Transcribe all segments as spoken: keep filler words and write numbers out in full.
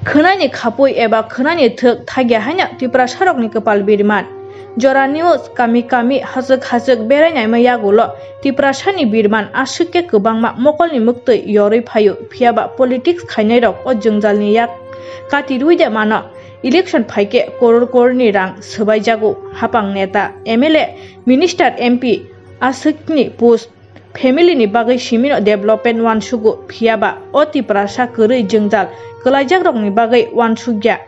Khwnani khapui eba khwnani thwk thagya haino Tiprasarokni kwpal birman. Jora news, kami kami, hachwk hachwk berai naima yagulo Tiprasani birman aswk khe kwbangma mokolni mwktwi yorwi phaio, phiyaba politics khainairok o jwngjalni yak kati rwi de mano. Election phaikhe koror kororni rang swbaijago hapang neta, M L A, minister, M P aswkni post. Family ni bagwi simino development uansugo, phiyaba o Tiprasa kwrwi jwngjal kwlaijakrokni bagwi uansukya.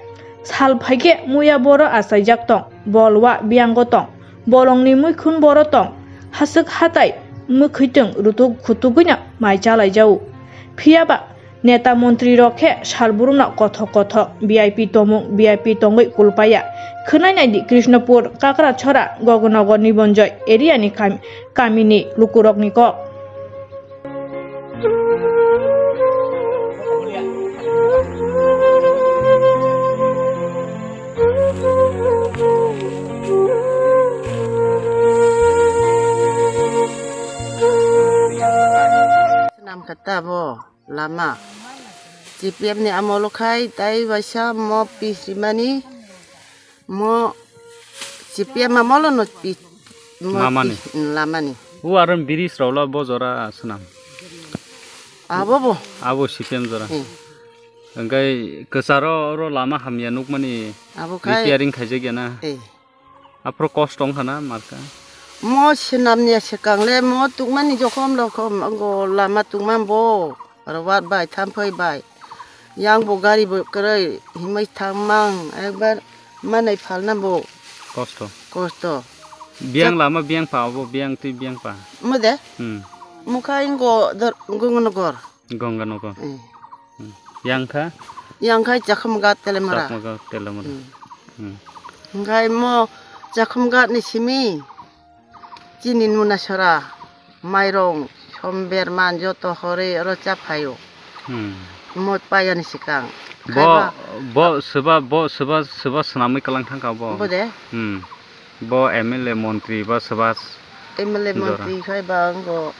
Sal phaikhe muya boro achaijak tong, bolwa biyango tong, bolongni muikhun boro tong, haswk hatai mwkhwitwng rutuk khutugwino mai chalaijao. Phiyaba neta montri rok khe sal burumno kothok kothok V I P tongmung V I P tongwi kulpaya. Khwnai naidi Krishnapur, Kakrachora, Gogonogo, Nibonjoy area ni kam-, kamini lukurokni kok. Nam kata bo. Lama. C P M ni amolo khai tai waisa mo pis rimani, mo C P M amolo no pis, mo Mamani. Pis, mm, lamani. U aron biris rok lo bo jora swnam. Abo bo. Abo C P M jora. Hmm. Engkai kwcharo oro lama hamya nukmani Abo khai. Repairing khaijak ya na. Eh. Aphuru kosto wngkha na marka? Mo swnamni swkang le mo tukmani jokhom lokhom, ango lama tukma bo, aro wat bai, thamphai bai. Yang bo gari bo kwrwi himwi thangmang, ekbar manai phalna bo. Kosto. Kosto. Biyang Chak- lama biyang pa, obo biyang twi biyang pa. Mo de? Hmm. Mukha ingo dor-, Gonganagar. Gonganagar. Eh. Hmm. Yang kha? Yang khai Chakhumghat Telemara. Chakhumghat Telemara. Hmm. Hmm. Hingkhai mo Chakhumghat ni simi chini nuna sora mairong somber man joto hore oro cha phaio. Hmm. Mo payani sikang. Bo, Khaiba bo swba, bo swba, swba swnamwi kalang thangkha bo. Bo de? Hmm. Bo M L A montri ba swba M L A jora. Montri khai ba ango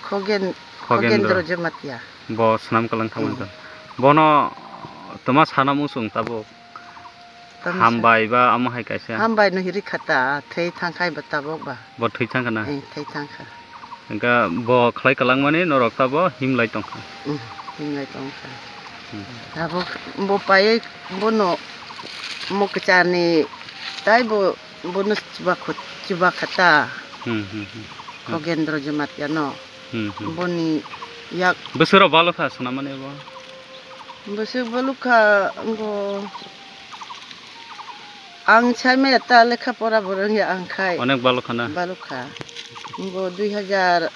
Khogen-, Khogendra. Khogendra Jamatia. Bo swnam kalang thangmani Hmm. Jora. Bono toma sana muchung tabuk. Tamo sa- Hambai ba amo hai kaisa. Hambai no hiri khata, thei thangkhai ba tabuk ba. Bo thwi thangkha na? Eh, thwi thangkha. Engka bo khlai kalangmani norok tabo himlai tongkha. Mm, himlai tongkha. Hmm. Abo bo paiwi bono mo kwcharni tai bo bono chuba khu-, chuba khata. Hmm, hmm, hmm. Khogendra Jamatia no. Hmm, hmm. Boni yak Bwswk rok balo kha swnamani bo? Bwswk balo kha, bo Ang saimaya ta lekha pora bo rwngya ang khai. Onek balokha na? Balokha. Bo dui hajar,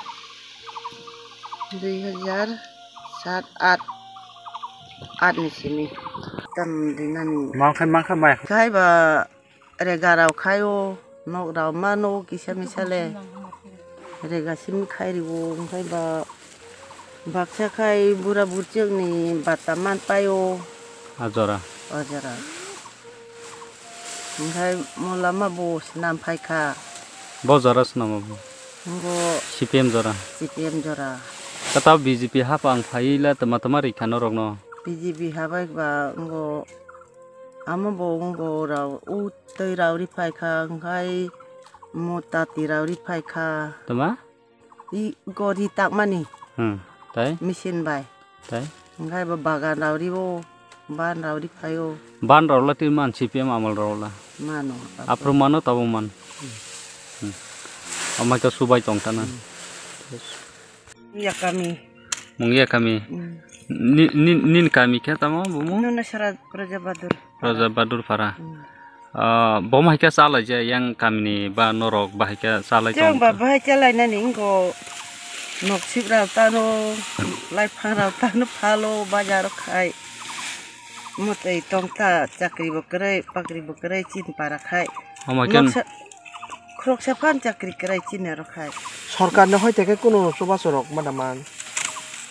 dui hajar sat, at, at ni simi. Tam dinani. Mangkhai, mangkhai maya. Khai ba rega rao khaio, nok rao mano kisa misa le. Rega simi khai rio, wngkhai ba baksa khai bura burchuk ni bata man paio. A jora. O jora. Hingkhai mo lama bo swnam phaikha. Bo jora swnam bo? Bo C P M jora. C P M jora. Kata B J P hapang phai la tama tama rikha norokno? B J P habai ba ngo amo bo ngo rao u twi rao ri phaikha, hingkhai mo tati rao ri phaikha. Tama? I gori takmani. Hmm. Tai? Machine bai. Tai? Hingkhai bo bagan rao ribo, ban rao ri phaio. Ban rao la tin man C P M amal rao la. Mano. Aphuru mano tabo man. Hmm. Amai to subai tong tana. Ya kami. Mungya kami. Hmm. Ni, ni, nin kami khe tamo bumu? Nuna sara Raja Badur. Raja Badur Para. Hmm. Ah, bo ma hai khe chalaijak yang kamini ba norok ba hai khe chalai Chwng tong ba kha? Bahai chalainani wngkho, nok sip rao tano, laiphang rao tano phalo, bazar rok khai. Mwtai tong ta, chakri bo kwrwi, pakri bo kwrwi, chini para khai. Omo khe Noksa, khoroksa phan chakri kwrwi chini aro khai. Sorkar ni hoi theke kunu chubachu rok mana man?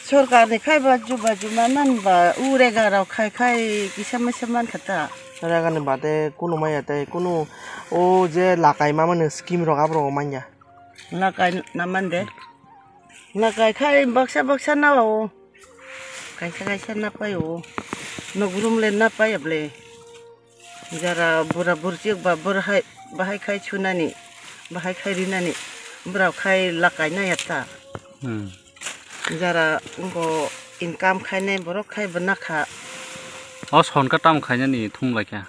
Sorkar ni khai ba juba juba man ba, u rega rao khai khai kisa misa man kha ta. Rega ni bade kunu maya tei kunu o je lakai ma mani scheme rok abo rok manya. Lakai na man de. Lakai khai baksa baksa na o. Kaisa kaisa na pai o. Nogrum le na paya ble. Jara bura burchik ba bur hai, bahai khai sunani, bahai khai rinani, bura khai lakai na ya ta. Hmm. Jara ngo income khai nai borok khai bo na kha. O son ka tam khai nani thum lai kha.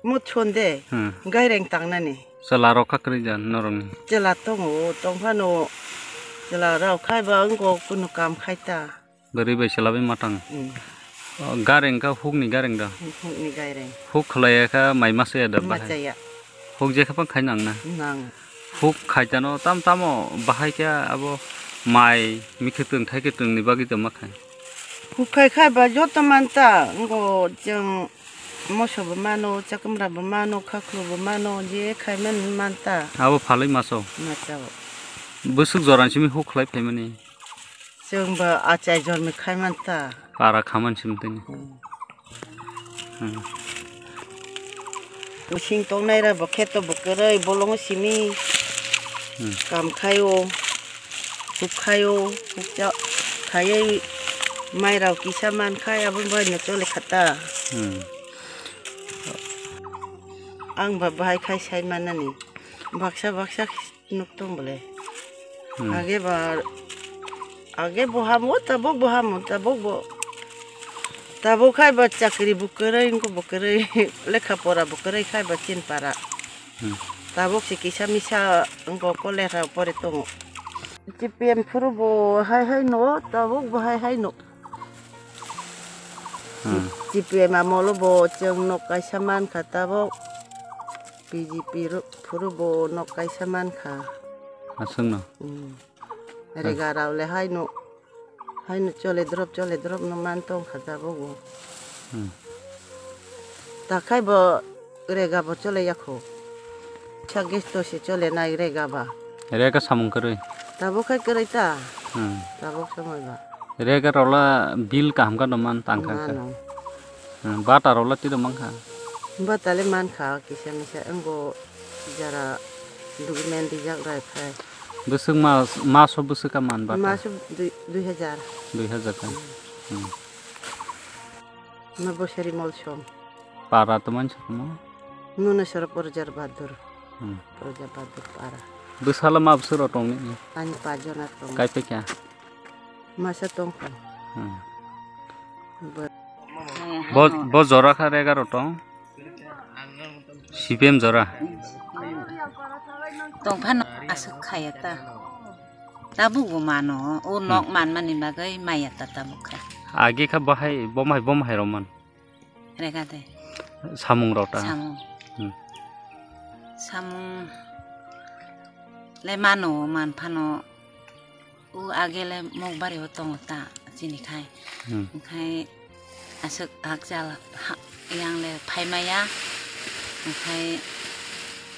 Mut son de, Hmm. gaireng tang nani. Chwla rok kha kwrwi jan norok ni. Chwla tongo, tong phano chwla rok khai ba ngo kunu kam khai ta. Bwrwi bai chwla bai matang. Mm. O, gareng kha hukni gareng da. Hukni gareng. Huk khlaiya kha mai masa ya da bahai. Machaya. Huk je kha pang khai nang na. Nang. Huk khai tano tam tamo bahai kha abo mai mikhe twng thai khe twng ni bagwi tamo khai. Huk khai khai ba joto manta ngo jeng moso bo mano, chakumra bo mano, khakhlu bo mano, je khai man manta. Abo phalwi maso. Machao. Bwswk joran simi huk khlai phaimani. Chwng bo achai jormi khai man ta. Para khaman sim tini. Hmm. Hmm. Bising tongnai ra bo kheto bo kwrwi bolongo simi. Hmm. Kam khaio. Huk khaio. Huk cha khaiwi mai rok kisa man khai abo bai no chole khata. Hmm. Ang ba bahai khai sai manani. Baksa baksa Nuk tong bole. Hmm. Age ba, age bo hamo, tabuk bo hamo, tabuk bo. Tabuk khai ba chakri bo kwrwi, wngkuk bo kwrwi, lekha pora bo kwrwi khai ba chin para. Hmm. Tabuk se kisa misa wngkuk ko lekha pore tongo. G P M phuru bo hai hai no, tabuk bo hai hai no. Hmm. G P M amolo bo chwng nok kaisa mankha tabuk. P G P ro-, phuru bo nok kaisa mankha. Aswkno? Hmm. Rega rao le haino, haino chole drop, chole drop no man tongkha tabuk bo. Hmm. Takhai bo rega bo chole yakho. Sa gas to se chole nai rega ba. Rega samung kwrwi. Tabuk khai kwrwi ta. Hmm. Tabuk somoi ba. Rega rola bill kaham ka doman tangkha ka. Mano. Hmm, bata rola tiro mankha. Bata le mankha kisa misa wngbo jara document rijak rai phai. Bwswk mas, maso bwswk ka man bata? Maso dui, dui hajar. Dui hajar ka. Hmm. Ma bosari molsom. Para to mansa kamo? Nuna sara Prajar Bahadur. Hmm. Prajar Bahadur para. Bwsala ma bwswk rok tongni? Ani pajona tong. Kai pekya? Masa tongkha. Hmm. Bo, bo jora kha rega rok tong? C P M jora. Tongphano aswk khaya ta. Tabuk bo mano, o nok manmani bagwi maya ta tabuk kha. Agi kha bahai, bomai, bomai roman. Rega de. Samung rok ta. Samung. Hmm. Samung le mano, man phano. O age le mokbari o tongo ta chini khai. Hmm. Khai aswk hakchal ha-, yang le phaimaya. Khai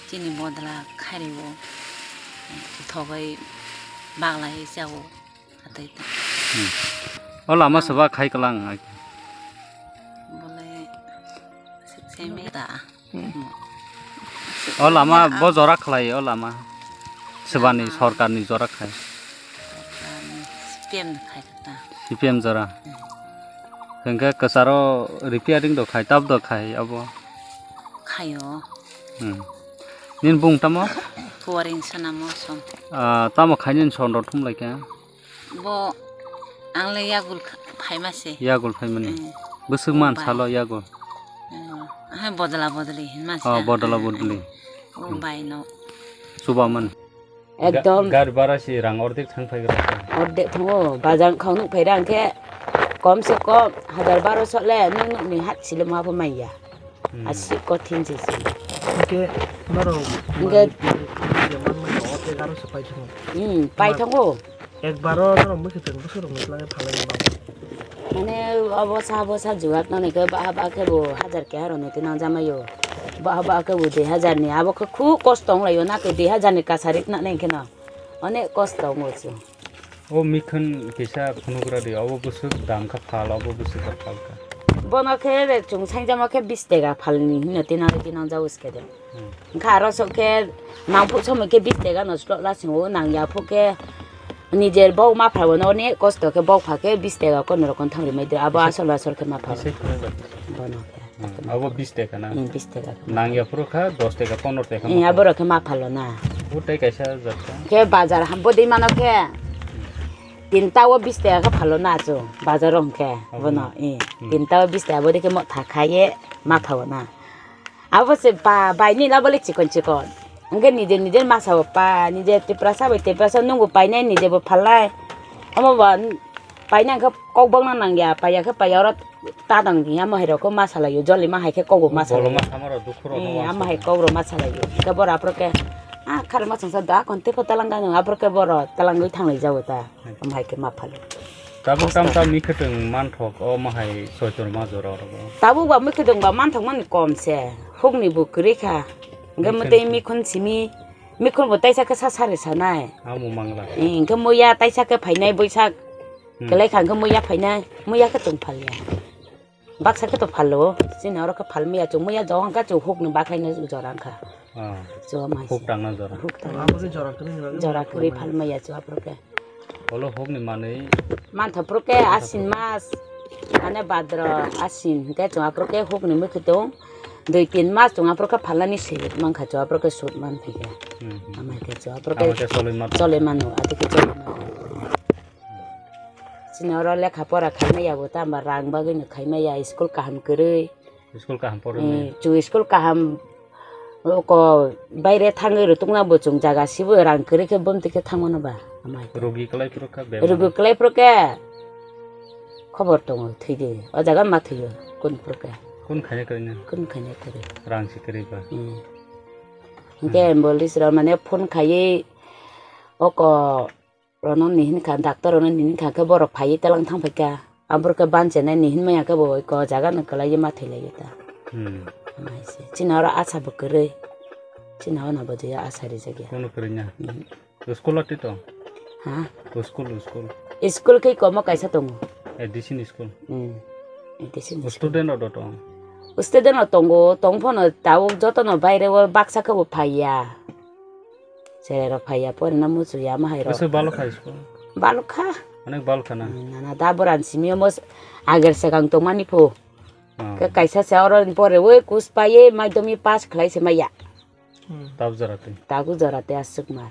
chini bodla khario. Thogoi baglai chao. Hatai ta. Hmm. O lama soba khai kalang. Bole sik sai me ta. Hmm. O lama bo jora khlai o lama. Sebani lama. Sorkarni jora khai. Sorkarni C P M ni khai ta. C P M jora. Hmm. Hingke kwcharo repairing do khai, tab do khai abo. Khaio. Hmm. Nin bung tamo? Kuaring sana mosom. Ah, tamo khainin sondro thum laikha. Bo ang le yagul kha-, phaima se. Yagul phaimani. Mm. Bwswk man bai. Salo yagul. Mm. Aha bodla bodli hinma sa. Oh, bodla bodli. O bai no. Chubaman. Ekdom. Ga-, gari bara si rang ordek thang phai gra. Ordek thango, bazar khao nuk phai rang khe kom se kom hajar baro so le nuk nuk ni hat sile ma pho maiya. Hmm. Asi kothin se se. Hingke norok hingke manmani o te garo se pai thango. Hmm, pai thango. Ekbaro norok mwkhwtwng bwswk rok nukhlai phalai bang. Mane obo sa bo sa juwak nani khe baha ba khe bo hajar keha roni tinang jamayo. Baha ba khe bo dui hajar ni abo khe khub kosto wnglaio na khe dui hajar ni kasarik na nai kheno. Onek kosto wngo chwng. O mikhun kisa phunugra di, obo bwswk dam kha phal, obo bwswk kha phal kha. Bono khe be chwng sangjama khe bis tega phalni hino tinang tinang jau uske de. Hmm. Wngkha aro sok khe nangphuk somoi khe bis tega no slok la singo, nangya phuk khe Nijer bok ma phabo no ni kosto khe bok pha khe bis teka kono rokon thang rimai dira. Abo asol asol khe ma phabo. Bono khe. Hmm, abo bis teka na? Hmm, bis teka. Nang ya phuru kha dos teka, pondro teka. Hmm, ma abo rok khe ma phalo na. Bu tei kaisa jat kha. Khe bazar ham bo dei mano khe. Tinta o bis teka khe phalo na chu. Bazar rong khe. Abo bono, na? Eh. Hmm. Tinta o bis teka bo dei khe mo tha kha ye ma phabo na. Abo se ba, bai ni labo le chikon chikon. Hingke nije nije masa bo pa, nije Tiprasa bai Tiprasa nungbo painai, nije bo phalnai. Omo ba paina hingke kok bokna nangya, paiya khe paiya oro ta tang di, amo hai rok khe masa lai o, joli ma hai khe kok bo masa lai o. Bolong ma samaro dukhu rok no. Eh, amo hai kok rok masa lai o. Hingke boro aphuru khe, ah, khar ma changsa da kon tei pho talang gana, aphuru khe boro talangwi thanglai jago ta. Omo hai khe ma phalo. Tabuk tam tam ni khwtwng manthok o ma hai soitor ma jora oro. Tabuk ba mwkhwtwng ba manthok mani kom se. Huk ni bo kwrwi kha. Hingke mwtwi mikhun simi, mikhun bo taisa khe sa sari sanai. Amo mangla. Eh, hingke muya taisa khe phainai boisak. Hmm. Kelai kha hingke muya phainai. Muya khe tong phalya. Baksa khe to phalo, chini oro khe phal maya chung maya jora hwnkha chung huk ni bakhai no jora wngkha. Ah. Chuma huk tangna jora. Huk tangna. Abo khe jora kwrwi hwnwi jora kwrwi phal maya chung aphuru khe. Olo huk ni manwi. Mantha phuru khe asin mas, mane badro asin hwnkhe chung aphuru khe huk ni mwkhwtwng dui tin mas chung aphuru khe phalnani swi mankha chung aphuru khe sut man phikha. Hmm, hmm. Amai khe chung aphuru khe. Amai khe choloi mano. Choloi mano, ati khe choloi mano. Chini oro lekha pora khaimaya bo tamo rang bagwi no khaimaya, school kaham kwrwi. School kaham porwi maya. Eh, chu school kaham ko baire thangwi rwtwkna bo chung jaga sibo rang kwrwi khe bomti khe thangmano ba amai. Rugi kwlai phuru kha bebak. Rugi kwlai phuru khe khobor tongo thwidi. O jaga ma thwiyo kun phuru khe. Kun khaina kwrwi na? Kun khaina kwrwi. Rang si kwrwi ba. Hmm. Hingke ambulance rok mane phone khaiwi oko rono nihin kha, doctor rono nihin kha khe borok phaiwi telang thang phaikha. Aborok khe ban chenai nihin maya khe bo eko jaga no kwlaiwi ma thwilaio ta. Hmm. Chini oro asa bo kwrwi. Chini ono bo je asa rijak ya. Kono kwrwi na? Hmm. School ati to? Ha? School, school. School khe komo kaisa tongo. A D C ni school. Hmm. A D C ni school. Student rok do tong? Student rok tongo, tong phano tabuk jotono baire o baksa khe bo phaiya. Cherai rok phaiya, porina muchuya, ma hai rok. Bwswk balok kha school? Balok kha. Onek balok kha na? Hmm, nana da boran simi omo s-, ager segang tongmani pho. Oh. Khe kaisa se oro pore oi kus paiye madhyamik pass khlai se maya. Hmm. Tab jora twi. Tagu jora twi aswk ma.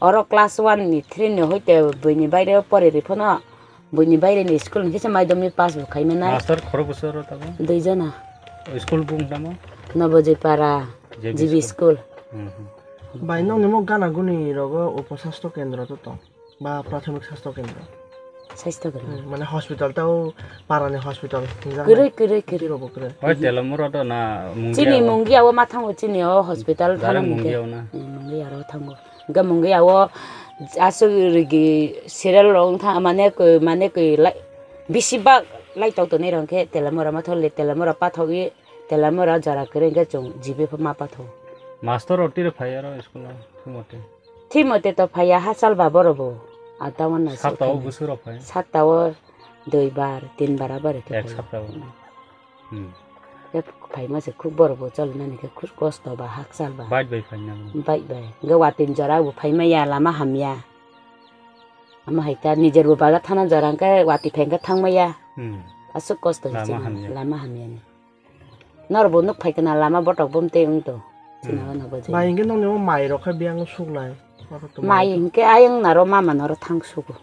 Oro class one ni three ni hoite buini baire pore ri phano. Buini baire ni school ni kisa madhyamik pass bo khai manai. Master khorok bwswk oro tabuk? Dui jona. School bung tamo? Nabojoi para G B G B school. School. Hmm, hmm. Bai nokni mo gana guni rogo upo sastho kendro to tong? Ba prathomik sastho kendro? Sastho kendro. Hmm, mane hospital tao parani hospital hingjak nai? Kwrwi, kwrwi, kwrwi. Biro bo kwrwi. Oi, Telamura do na Mungia. Chini o? Mungia o ma thango chini o hospital. Direct thana Mungia o na? Hmm, Mungia ro thango. Hingke Mungia o aswk rigi serial rok wngkha, mane koi, mane koi lai, bisi bak lai tok tonwi rok hingke Telamura ma thok le, Telamura pathogwi, Telamura jora kwrwi hingke chwng G B pho ma pathog. Master rok tiro phai aro school o, thwngmate? Thwimate to phaiya, hachal ba borok bo. Ata wana Sapta o bwswk rok phai? Sapta o dui bar, tin bar abar khe phai. Ek sapta o. Hmm. Khe phaima se khuk borok bo choli nani khe khuk kosto ba hakchal ba. Bike bai phaina. Bike bai. Hingke watwi ni jora bo phaima ya, lama hamya. Ama hai ta nijer bo baga thana jora hingke watwi phai hingke thangma ya. Hmm. Aswk kosto lama hamya. Lama hamya ni. Norok bo nuk phai kana lama botok bom tei wng to. Hmm. Chini o no bo je. Bai hingke nokni o mai rok khe biyang suknai. Mai hingke ayang naro mama noro thang sugo.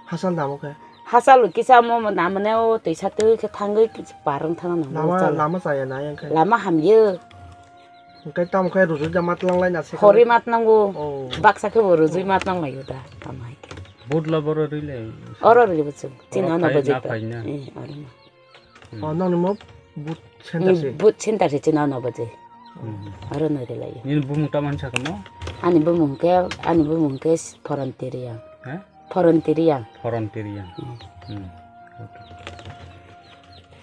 Hachal damo khe? Hachal kisa mo, mo namane o twisa twi khe thangwi parwng thangna nango. Lama, chalo. Lama chaya na yang khe? Lama hamyo. Hingke tamo khe rujui da matlang lai na se? Hori matnango. Oh. Baksa khe bo rujui matnang laio da. Tamo hai khe. Bud la boro rile. Oro rile bo chwng. Chini oro ano phai bo na jeta. Phai na. Eh, oro no. Hmm. Oh, nokni mo boot center se? Boot center se chini ano bo je. Hmm. Oro no rilai. Nini bumung tamo hinwi sakha mo? Ani bumung khe, ani bumung khe Phoron Tiriang. He? Phoron Tiriang. Phoron Tiriang. Hmm. Hmm.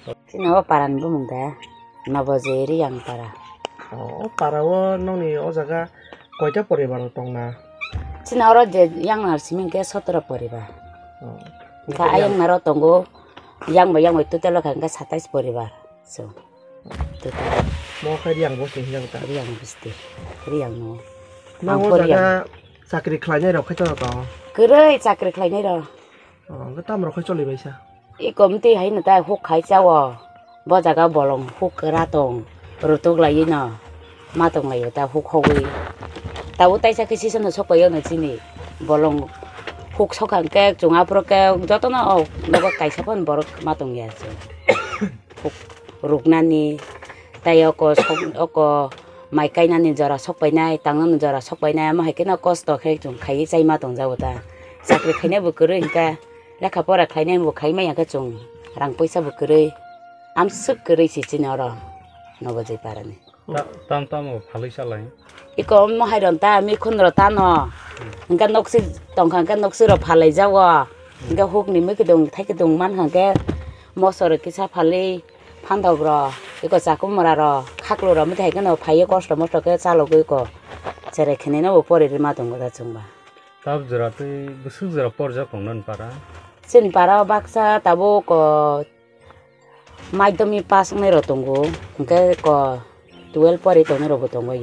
Okay. Chini o parani bumung da? Noboje Riyang para. Oh, o para o nokni o jaga koita poribar tong na? Chini oro je yang nar simi hingke sotoro poribar. Oh. Hingke ayang naro tongo, yang bai yang bai total o kha hingke satais poribar. So, total. Mo khe Riyang bosti hinjak ta? Riyang bosti. Riyang no. Nang o jaga Chakri khlainai rok khai to to. Kwrwi chakri khlainai rok. Oh, hwnkhe tamo rok khai choli bai sa? Iko mtwi hai no ta huk khai chao. Bo jaga bolong huk kwra tong. Rutuk laiwi no. Ma tong laio ta huk hogwi. Tabuk taisa khe sisa no sok paio no chini. Bolong huk sok hang khe chwng aphuru khe joto no o nogo kaisa phano borok ma tong ya se. Huk ruknani, tei oko sok, oko mai kainani jora sok painai, tangnani jora sok painai, amo hai kheno kosto khe chwng khaiwi chai ma tong jago ta. Chakri khainai bo kwrwi hwnkhe, lekha pora khlainai bo khai manya khe chwng rang puisa bo kwrwi, amswk kwrwi se chini oro Nobojoi parani. Ta-, tam tamo phalwi salai? Iko omo hai ron ta, mikhun ro tano. Hwnkhe noksi tongkha hwnkhe noksi ro phalai jago. Hwnkhe hukni mikidung thaikidung mankha hwnkhe moso ro kisa phalwi phantok ro, iko chakumra ro, khaklu ro, mithai kheno phaiwi kosto mosto khe chalogwi iko cherai kheneno bo pori rwma tongo da chwngba. Tab jora twi bwswk jora porjak tongna ni para? Chini para o baksa tabuk o Madhyamik pass wngnai rok tongo, hwnkhe ko twelve pori tongnai rokbo tongo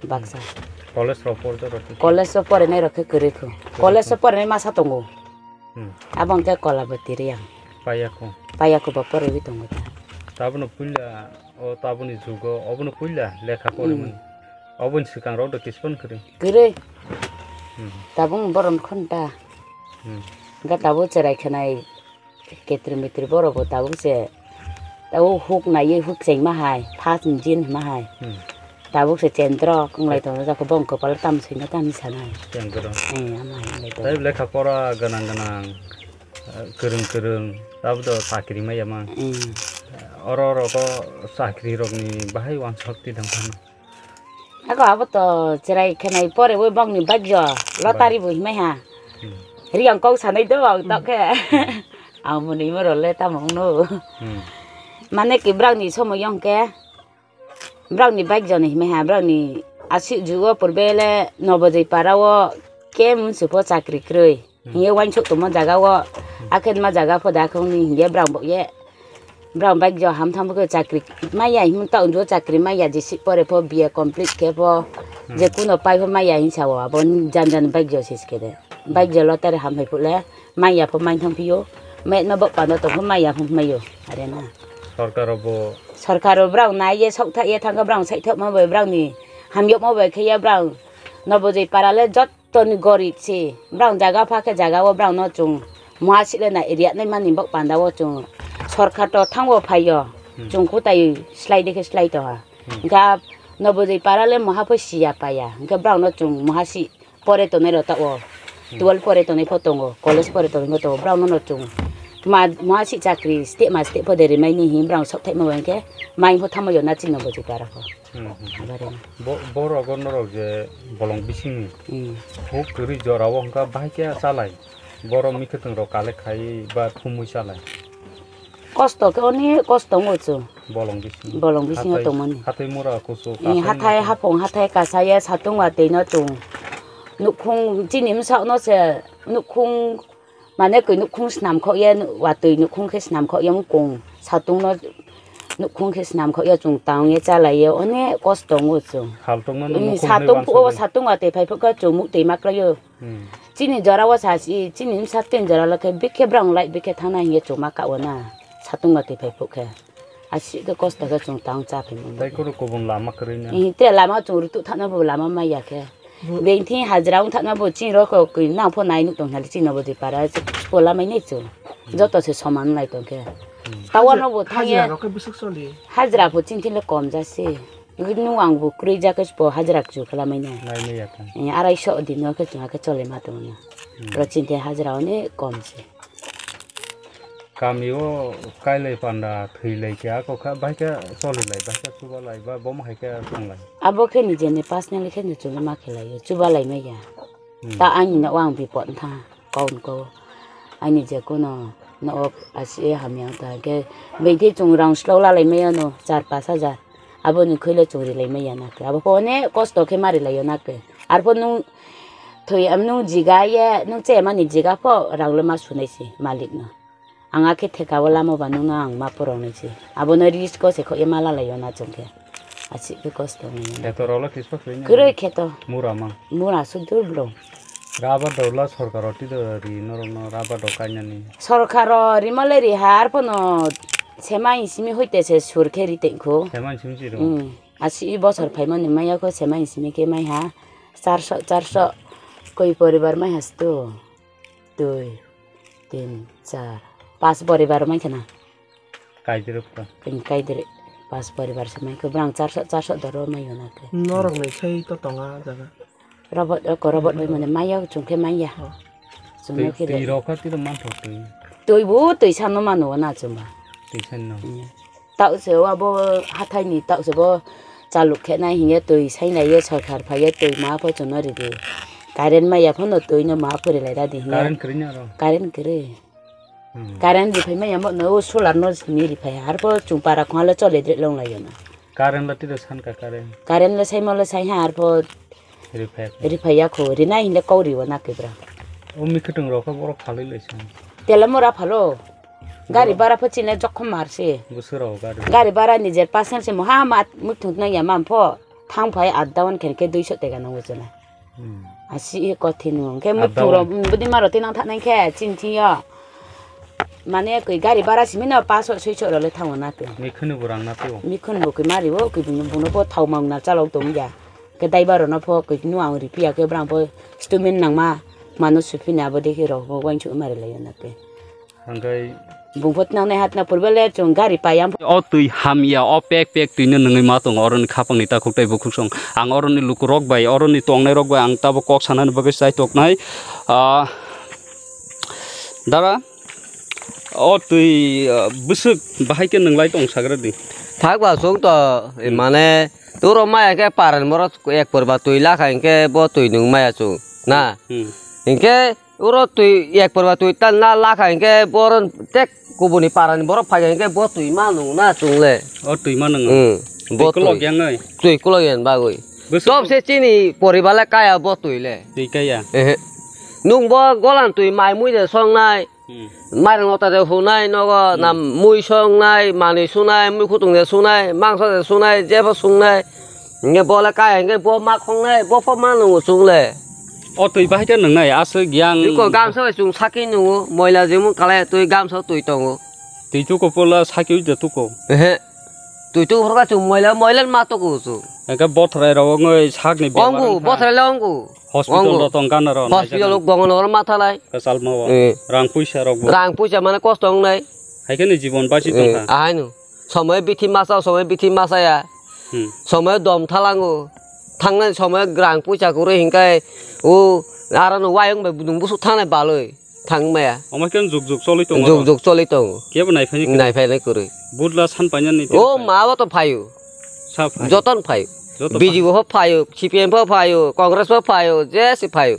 baksa. College rok porjak rok khe? College o porinai rok khe kwrwi kho. College o porinai masa tongo. Hmm. Abo hwnkhe Kolabati Reang. Payakho. Payakho bo poriwi tongo ta. Tabukno puila, o tabukni jugo obono puila lekha porimani. Hmm. Oboni swkang rok do kispon kwrwi. Kwrwi. Hmm. Tabuk borom khon ta. Hmm. Hwnkhe tabuk cherai khenai. Ketri mitri borok bo tabuk se, tabuk huk naiwi huk chengma hai, first engine hima hai. Hmm. Tabuk se chendro, wng lai tongo, jako bong kopal tam sino tam sanai. Chendro. Eh, ama hai wng lai tongo. Tai lekha pora gwnang gwnang, eh, kwrwng kwrwng, tabuk do chakri maya mang. Hmm. Oro oro ko chakri rokni bahai wansok ti dang phano. Ako abo to cherai khenai pore bo bangni bagyo lottery bo himai ha. Hmm. Riang kok sanai do ang tok khe. Hmm. Ang muni mo role tamo wngno. Hmm. Mane ki brangni somo yong khe. Brangni bagyo ni himai ha, brangni asi jugo purbe le Nobojoi para o ke munsi pho chakri krwi. Hmm. Hiye wansuk tongma jaga o, hmm, akhe ma jaga pho da khong ni hiye brang bo ye. Brang bagyo ham tham khe chakri maya him ta unjo chakri maya jisi pore pho B A complete khe pho, hmm, je kuno pai pho maya hin sao abo jan jan bagyo sis khe de. Hmm. Bagyo lottery ham hai phu le maya pho mai thang phiyo. Met ma bok pano to pho maya pho mayo. Are na. Sorkar bo. Sorkar o brang nai ye sok tha ye thang khe brang sai thok ma bai brang ni ham yok ma bai khe ya brang Nobojoi para le jot toni gorib se, brang jaga pha khe jaga o brang no chwng muha sile na area nai mani bok panda o chwng sorkar to thango phaio, hmm, chwng kutai slai de khe slai to ha. Hmm. Hwnkhe Nobojoi para le muha pho siya paya, hwnkhe brang no chwng muha si pore tonai rok ta o, hmm, twelve pore tonai pho tongo, college pore tonai pho tongo, brang no no chwng ma muha si chakri state ma state pho de rimai ni hin brang sok thai ma hwnkhe mai pho thamo yo na chini Nobojoi para pho. Hmm, hmm, hmm. Abareno. Bo-, borok o norok je bolong bisingni, hmm, huk kwrwi jora o wngkha bahai khe chalai. Borok mikhutung rok kale khai ba thumui chalai. Kosto khe oni kosto wngwi chwng. Bolong bising. Bolong bisingo tongmani. Hathai mura kusu. Eh, kasai hathai mukhung. Hapung hathai kasaya satung watwi no chwng. Nukhung chini bwsakno se nukhung Mane koi nukhung snam khok ya, watwi nukhung khe snam khok ya, mukung satung no nukhung khe snam khok ya, chwng tang ya chalai ya, onek kosto wngo chwng. Haltungma no. Hmm, nukhung satung hinwi phuo, wansugwi. Satung watwi phai phukha chwng muktwi ma kwlai o. Hmm. Chini jora o sa si, chini bwsa tin jora lo khe bikhe brang lai bikhe thangna hiye chwng ma ka o na. Satung watwi phai phuk khe. Aswk khe kosto khe chwng tang cha phai mano. Tei koro kubun lama kwrwi na. Eh, te lama chwng rutuk thangna bo lama maya khe. Beng thing hajra wng thangna bo chini rok koi nang pho nai nuk tong hali chini Nobojoi para pola mai nai chwng. Hmm. Joto se soman lai tong khe. Hmm. Tawa no bo thang ye. Hajra rok khe bwswk choli? Hajra pho chini thile kom ja se. Nung ang bo kwrwi ja khe bo hajra kchu khe lamai nai. Nai mai ya khe. Eh, arai so din no khe chwng khe chole ma tong no. Hmm. Ro chini thai hajra one kom se. Kami o kailai panda thwilai khe ako kha, bai khe cholilai, bai khe chubalai, ba bomo hai khe tonglai. Abo khe nijeni personal khe no chwngno ma khe laio, chubalai maya. Hmm. Ta ani no ang bipot tha, kaun ko. Ani je kuno no asi hamya ta khe, bengthi chwng rang slow lalai maya no char pash hajar. Aboni khwile chwng rilai maya na khe. Abo khe one kosto khe ma rilaio na khe. Arpho nung thwi am nung jiga ye, nung che mani jiga pho rang le ma sunai si malik no. Ang akhe theka o lama ba nungno ang ma purok nai se. Abono risk o se khok ye ma lalai o na chwng khe. Aswk khe kosto wngya. Kheto rok le kispa khwlai nai? Kwrwi kheto. Mura ma? Mura sudur bro. Rubber dolo sorkaro twido ri norokno rubber dok kainani. Sorkaro rimale ri ha arpono semai simi hoite se sur khe ri tengkho. Semai simi si ro. Hmm. Asi bosor phaimani maya kho semai simi khe mai ha. Charso, charso. Koi poribar mai has to. Dui, tin, char. Pas poribar mai khana. Kaidirok to. Tin kaidir. Pas poribar se mai kho brang charso, charso doro mai yona khe. Norok ni sai to tonga jaga. Robot, oko robot bai mane maya chungkhe maya. Oh. Chungno khe twi rok kha twi rok mantho twi. Twi bo twi sano mano na chuma. Twi sano. Hmm. Tau se wa bo hathai ni tau se bo chaluk khe nai hinge twi sai nai ye sorkar phai ye twi ma pho chungno ridi. Current maya pho no twi no ma pho rilai da di hinge. Current kwrwi na ro. Current kwrwi. Hmm. Current riphai maya mo no solar no simi riphai arpho chungpara khongalo chole dre long lai yona. Current la tiro san ka current. Current le sai mo le sai ha arpho riphai. Riphai ya kho rinai hinde kau riwa na kebra. O mi khutung rok kho borok phalwi lai san. Tela mora phalo. Gari bara pho chine jokhom mar se. Busuro gari. Gari bara nijer pasang se moha mat muthung na ya mam pho. Thang phai at dawan khen khe duiso tega nango chwla. Hmm. Asi e kothin no. Khe muthung ro budi maro tinang thang nai khe chin chin yo. Mane koi gari bara simi no paso soi so role thango na te. Mikhunu bo rang na te o. Mikhun bo koi mari o koi bung bung no bo thau mang na chalok tong ya. Khe dai baro no pho koi nu ang ri piya khe brang pho stumen nang ma manu supina bo dekhi rok bo wain chu mari lai na te. Hangkai bung pho tinang nai hat na purba le chung gari payam. O twi hamya, o pek pek twi no nungwi ma tongo, oroni khapang ni takhuk tei bukhuk song. Ang oroni luku rok bai, oroni tongnai rok bai, ang tabo kok sanani bagwi chai toknai. Ah, dara, o twi, ah, bwswk bahai khe nunglai tong sagra di. Thak ba sung to, hmm, mane, turo maya khe paran borok ek purba twi lakha hinkhe bo twi nung maya chung, na? Hmm. Hinkhe, uro twi ek purba twi ta na lakha hinkhe boron tek kubuni parani borok phai hinkhe bo twi ma nung na chungle. O twi ma nung. Hmm. Bo twi kolok yang noi. Twi kolok yang bagwi. Bwswk. Tob se chini poribar le kaya bo twi le. Twi kaya. Ehe. Nung bo golan twi mai mui de songnai. Hmm. Mairang lota de hunai nogo, hmm, na mui songnai, manwi sunai, mui khutung de sunai, mangso de sunai, jebo sungnai. Hinkhe bo le kaya hinkhe bo ma khongnai, bo pho ma nungo chungle. O twi bahai khe nungnai, aswk yang. Iko gamsa bai chung saki nungo, moila jemon kalai twi gamsa twi tongo. Twi tuko pola saki ui de tuko. Ehe. Twi tuko phorkha chung moila, moila ma tuko chung. Hinkhe bothrai rok wngwi sakni bemar wngkha. Ongo, bothrai le ongo. Hospital rok tong gana rok. Hospital rok gongo noro ma thalai. Kwchal ma o. Eh. Rang puisa rok bo. Rang puisa mane kosto wngnai. Hai khe ni jibon basi tongkha. Eh, ahai no. Somoy bithi masa, somoy bithi masaya. Hmm. Somoy dom thalango. Thangnai somoy rang puisa kwrwi hinkai. O aro no wayung bai budung busuk thangnai balwi. Thang maya. Omo khe juk juk choli tongo. Juk juk choli tongo. Kebo nai phai ni kwrwi. Nai phai ni kwrwi. Butla san painani. O ma bo to phaio. Sa phai. Joton phai. Joto B J P phai. Pho phaio, C P M pho phaio, Congress pho phaio, jesi phaio.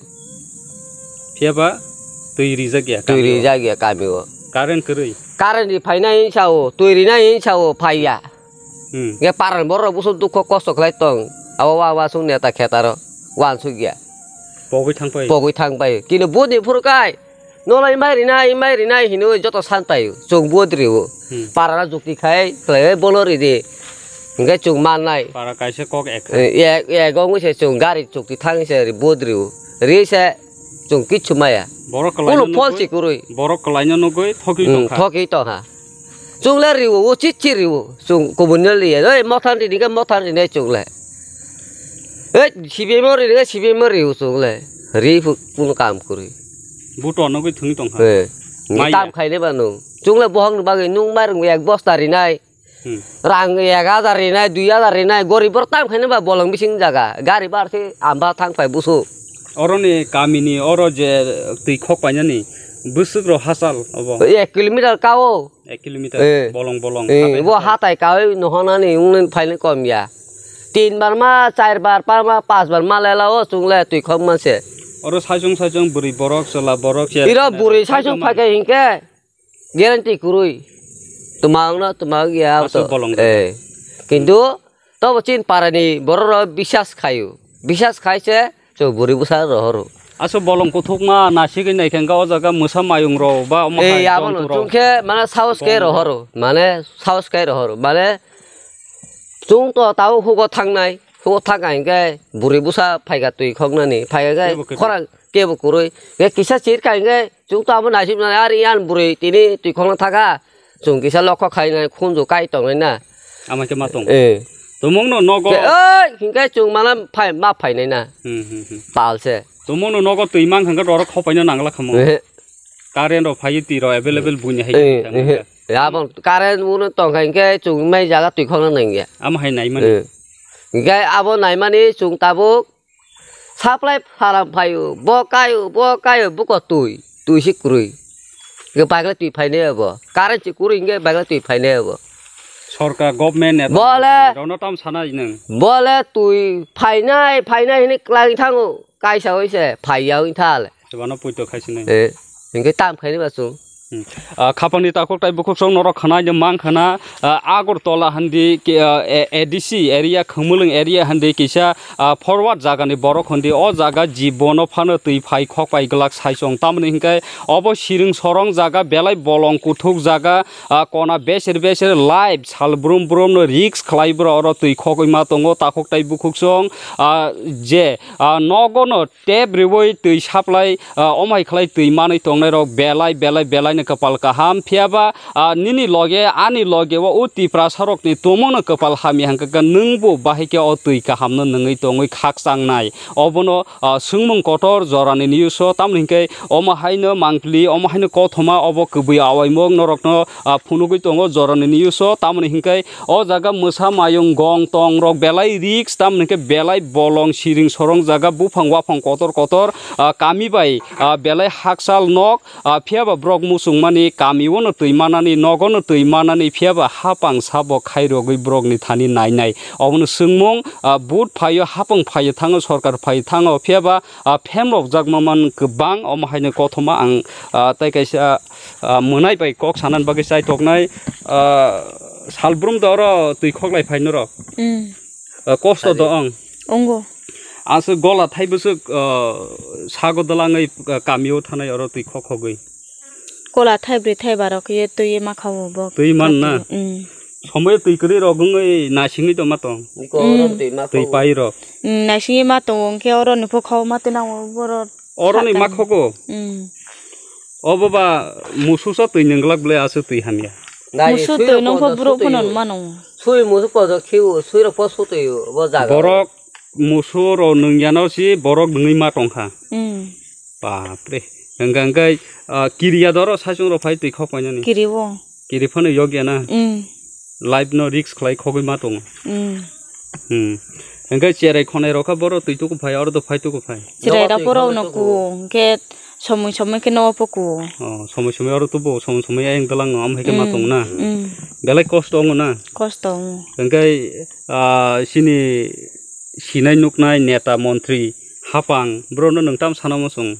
Phiya ba twi rijak ya. Twi rijak ya kami o. Current kwrwi. Current ri phainai sao, twi rinai sao phaiya. Hmm. Nge paran borok busu dukho kosto khlai tong. Abo wa wa sung neta khetaro. Wan sugya. Pogwi thang pai. Pogwi thang pai. Kino boni phuru kai. Nolai mai rinai, mai rinai hinwi joto san paio. Chwng bo drio. Hmm. Parara jukti khai, khlaiwi bono ridi. Hingke chwng mannai. Para kaisa kok ek. Eh, ek, ek wngwi se chwng gari chukti thangwi se bo drio. Ri se chwng kichu maya. Borok kwlaino nugwi. Ulo phol si kwrwi. Borok kwlaino nugwi thokwi tongkha. Hmm, thokwi tongkha. Chwng le rio, o chichi rio. Chwng kubun no liya. Oi, mothan rini khe mothan rinai chwng le. Oi, C P M o rini khe C P M o rio chwng le. Ri phu-, kuno kam kwrwi. Buto nugwi thwngwi tongkha. Eh. Maya. Tam khainai ba nung. Chwng le bohok ni bagwi nung mairung ek bosta rinai. Hmm. Rang ek hajar rinai, dui hajar rinai, gorib borok tam khainai ba bolong bising jaga. Gari bar se amba thang phai busu. Oroni kamini oro je twi khok painani bwswk rok hachal obo. Ek kilometer kao. Ek kilometer. Eh. Bolong bolong. Eh, hatai bo hatai. Hatai kawi nohonani wngni phaini kom ya. Tin bar ma, char bar, par ma, pas bar ma lela o chwng le twi khok manse. Oro saichung saichung bwrwi borok, chwla borok se. Iro bwrwi saichung phaikhe hinkhe guarantee kwrwi. Twma wngno, twma wngya. Aswk to bolong. Eh. Kintu tobo chin parani borok rok bisas khaio. Bisas khai se chwng bwrwi bwsa rohoro. Aswk bolong kuthukma nasigwi naikhe hwnkha o jaga mwsa mayung rok ba omo hai jonto rok. Ei, abono chwng khe mane sahos khe rohoro, mane sahos khe rohoro, mane chwng to tao hugo thangnai, hugo thangkha hinkhe bwrwi bwsa phaikha twi khoknani, phaikha khe khorang Tebo kwrwi. Khe kisa chirkha hinkhe chwng to abo naisingmani, ar yan bwrwi tini twikhokno thakha. Chwng kisa lokho khainai khunju kai tongnai na. Ama khe ma tong. Eh. Tumungno nogo. Khe, oi, hinkhe chwng mala phai, ma phainai na. Hmm, hmm, hmm. Palse. Tumungno nogo twi mang hinkhe rorok khopaino nangla khamo. Eh. Current rok phai twi rok available buini hai Eh, thango eh. khe. Abo current uno tongkha hinkhe chwng mai jaga twikhokno nangya. Ama hai naimani. Eh. Hinkhe abo naimani chwng tabuk Supply pharam phaio, bo kaio, bo kaio, buko twi, twi se kwrwi. Hinkhe bagla twi phainai abo. Current se kwrwi hinkhe bagla twi phainai abo. Sorkar, government neta Bole. rokno tam sana nwng. Bole twi phainai, phainai hinwi klai thango, kaisa oi se phaiya oi thale. Sebano poito khaisinai. Eh, hinkhe tam khainai ba chwng. Hmm. Ah, khapangni takhuk tai bukhuksong norok khwnai de mang khwna, ah, Agartala hindi ki, ah, A-, A D C area, Khumulwng area hindi kisa, ah, forward jaga ni borok hindi o jaga jibono phano twi phai khok pai glak sai chwng. Tamoni hinkhe obo siring sorong jaga belai bolong kuthuk jaga, ah, kona beser beser live sal brum brum no risk khlai bro oro twi khogwi ma tongo takhuk tai bukhuksong, ah, je, ah, nogo no tep riwi twi supply, ah, omai khlai twi manwi tongnai rok belai, belai, belai no kwpal kaham. Phiya ba, ah, nini loge, ani loge o, o Tiprasa rokni tongmung no kwpal hamya hwnkhe khe nwng bo bahai khe o twi kaham no nwngwi tongwi khakchang nai. Obono, ah, swngmung kotor jorani news o, tamoni hinkhe omo haino mangpili, omo haino kothoma, obo kwbwi awaimung norokno, ah, phunugwi tongo jorani news o, tamoni hinkhe o jaga mwsa mayung gong tong rok belai risk, tamoni hinkhe belai bolong siring sorong jaga buphang waphang kotor kotor, ah, kami bai, ah, belai hakchal nok, ah, phiya ba borok muchungmani kami o no twi manani, nogo no twi manani, phiya ba hapang sabo khairogwi borokni thani nainai. Obono swngmung, ah, vote phaio, hapang phaio thango, sorkar phaio thango, phiya ba, ah, phemrokjakma man kwbang, omo haino kothoma ang, ah, tei kaisa, ah, mwnai bai kok sanani bagwi chaitoknai, ah, salbrum da oro twi khoklai phai norok. Mm. Ah, kosto do ong. Ongo. Aswk gola thai bwswk, ah, sago dalangwi, ah, kamio thanai oro twi khokhogwi. Gola thai bwrwi thai barok ye twi ma kha o bo. Twi man na? Mm. Somoi twi kwrwi rok wngwi naisingwi tongma tong. Niko oro Mm. twi ma Twi kho. pai rok. Mm, naisingwi ma tongo, hwnkhe oro ni pho kha o ma twi nango, boro Oro ni sakani. ma khogo? Mm. Obo ba musu sa twi nwnglak ble aswk twi hamya. Nai, Musu sui twi rok nong pho podo borok sutwi phano o. mano. Sui musu podo khiu, sui rok po sutwi o, bo jaga o. Borok musu ro nwngyano si borok nwngwi ma tongkha. Mm. Bapre. Hwnkha hwnkhe, ah, kiriya doro saichung rok phai twi khok painani. Kiri o. Kiri phano yokya na. Mm. Life no risk khlai khogwi ma tongo. Mm. Hmm. Hwnkhe cherai khonai rok kha boro twi tuku phai, oro do phai tuku phai. Cherai Nogo rok twi poro khogwi no tuku. Kuo, hwnkhe somoi somoi khe nogo pho kuo. Oh, somoi somoi oro tubu, somoi somoi ayang dalang no, am hai khe ma Mm. tong na. Mm. Belai kosto wngo na. Kosto wngo. Hwnkhe, ah, chini sinai nuknai neta montri hapang, boro no nwng tam sana muchung.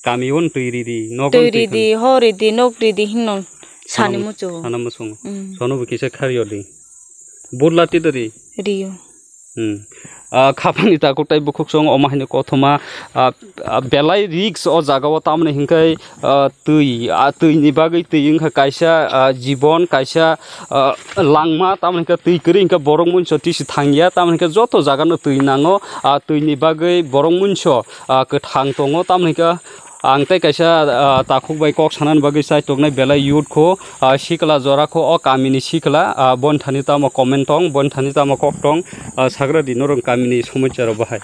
Kami o twi ridi, nogo Twi twi ridi, khan. ho ridi, nok ridi hinno sani Sana muchung. sana muchung. Mm. Sono bo kisa khariyo di. Burla ti dari. Rio. Hmm. Ah, khapangni takhuk tai bukhuk song omo haino kothoma, ah, ah, belai risk o jaga o tamoni hinkhai, ah, twi, ah, twi ni bagwi twi wngkha kaisa, ah, jibon kaisa, ah, langma tamoni hinkhai twi kwrwi hinkhai borok munso tisi thangya tamoni hinkhai joto jaga no twi nango, ah, twi ni bagwi borok munso, ah, kwthang tongo tamoni hinkhai Ang tei kaisa, ah, takhuk bai kok sanani bagwi chai toknai belai youth kho, ah, sikla jora kho, o kamini sikla, ah, boni thani tamo comment tong, boni thani tamo kok tong, ah, sagra di norok kamini somosya rok bahai.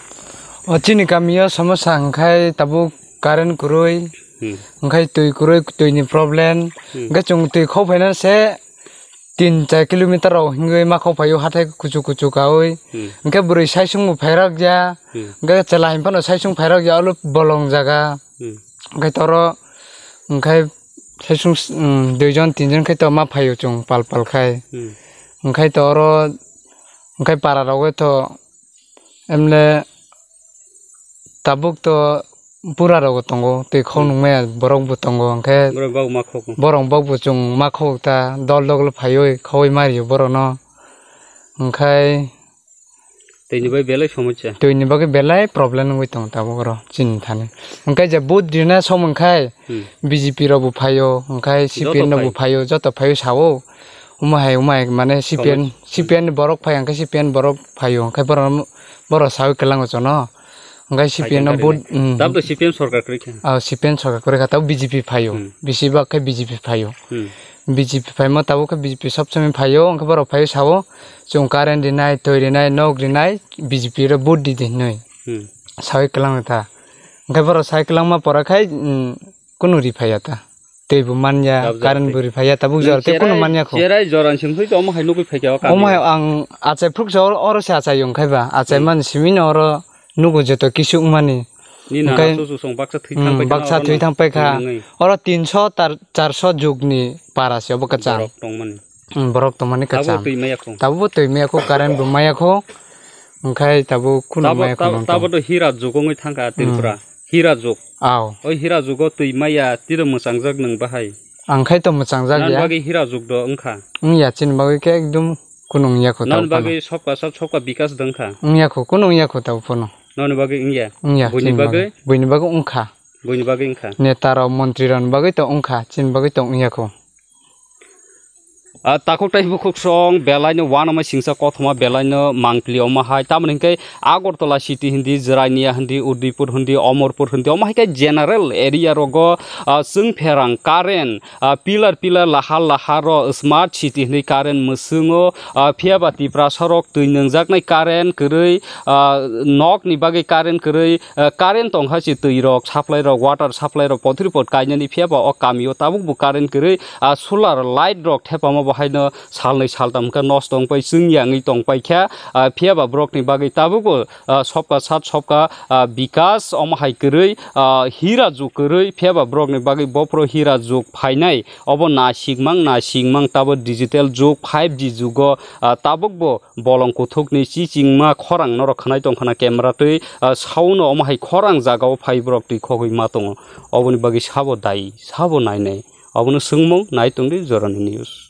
O chini kamio somosya hwnkhe tabuk current kwrwi, Hmm. hwnkhe twi kwrwi, twi ni problem, Hmm. hwnkhe chwng twi khok phaina se tin char kilometer rok hingwi ma khok phaio hathai kuchuk kuchuk kaui. Hmm. Hwnkhe bwrwi saisung bo phairak ya. Hmm. Hwnkhe chwla himphano saisung phairak ya olo bolong jaga. Hmm. Hwnkhe toro hwnkhe saisung s-, um, duijon tinjon khe to ma phaio chwng pal pal khai. Hmm. Hwnkhe to oro hwnkhe para rogwi to emle tabuk to pura rogo tongo, twi khok Hmm. nungmaya borok bo tongo, hwnkhe Borok bak ma khok. borok bak bo chwng ma khok ta, dol dol phaiwi khogwi mario borokno, hwnkhe Twi ni bai belai somosya. twi ni bagwi belai problem wngwi tongo tabuk oro chini thani. Hwnkhe je vote rina som hwnkhe Hmm. B J P rok bo phaio, hwnkhe Joto C P N rok bo phai. phaio, joto phaio sao. Omo hai, omo hai, mane C P N, Somos-, C P N ni borok phai, hwnkhe C P N borok phaio, hwnkhe borok, borok saui kwlango jono. Hwnkhe C P M no vote, mm. Tabuk to C P M sorkar kwrwi kha. Ah, C P M sorkar kwrwi kha, tabuk B J P phaio. Hmm. Bisi bak khe B J P phaio. Hmm. B J P phaima tabuk khe B J P sob somoi phaio, hwnkhe borok phaio sao, chwng current rinai, twi rinai, nok rinai, B J P rok vote di di hinwi. Hmm. Sawi kwlangwi ta. Hwnkhe borok sai kwlangma pora khai, mm, kunu ri phaiya ta. Twi bo manya, tabuk current bo ri phaiya, tabuk jora tei kunu manya kho. Cherai jora sing thwi to omo hai nugwi phaikha o kami. Omo hai ang achai phuk jor oro se achai yung khai ba. Achai man simi no oro nugo joto kisu wngmani. Ni na hwnkhe, su su song baksa thwi thang pai kha, baksa thwi thang pai kha. Oro tinso tar-, charso jug ni para se obo kwcham. Borok tongmani. Hmm, borok tongmani kwcham. Tabuk twi maya kho. Tabuk bo twi maya kho, current bo maya kho. Hwnkhe tabuk kunu maya kho nang tabo to hira jug wngwi thang kha Tripura. Hira jug. Aw. Oi hira jugo twi maya tiro mwchangjak nwng bahai. Ang khai to mwchangjak ya. Nang bagwi hira jug do wngkha. Wngya chini bagwi khe ekdum kunu wngya kho. Nang bagwi sobka sat sobka bikas do wngkha. Wngya kho, kunu wngya kho tabuk phano. Nang bagwi wngya. Wngya chini bagwi. Buini bagwi wngkha. Buini bagwi wngkha. Neta rok, montri rok ni bagwi to wngkha, chini bagwi to wngya kho. Ah, takhuk tai bukhuk song belai no uanama singsa kothoma belai no mangpili omo hai. Tamoni hwnkhe Agartala city hindi, Jirania hindi, Udaipur hindi, Amarpur hindi, omo hai khe general area rogo, ah, chwng pherang current, ah, pillar pillar lahar lahar ro smart city hindi current mwswngo, ah, phiya ba Tiprasa rok twi nwngjaknai current kwrwi, ah, nok ni bagwi current kwrwi, ah, current tong hai se twi rok supply rok, water supply rok pothri pot kainani phiya ba o kami o tabuk bo current kwrwi, ah, solar light rok thepama bo haino salnwi saltam wngkha nosto wngpai chwng yangwi tongpai kha, ah, phiya ba borok ni bagwi tabuk bo, ah, sobka sat sobka, ah, bikas omo hai kwrwi, ah, hira jug kwrwi phiya ba borok ni bagwi bophro hira jug phainai obo na sikmang na sikmang tabo digital jug five G jugo, ah, tabuk bo bolong kuthukni chichingma khorang norok khwnai tongkhana camera twi, ah, sauno omo hai khorang jagao phai borok twi khogwi ma tongo. Oboni bagwi sabo dai, sabo nainai. Obono swngmung nai tongdi Jorani News.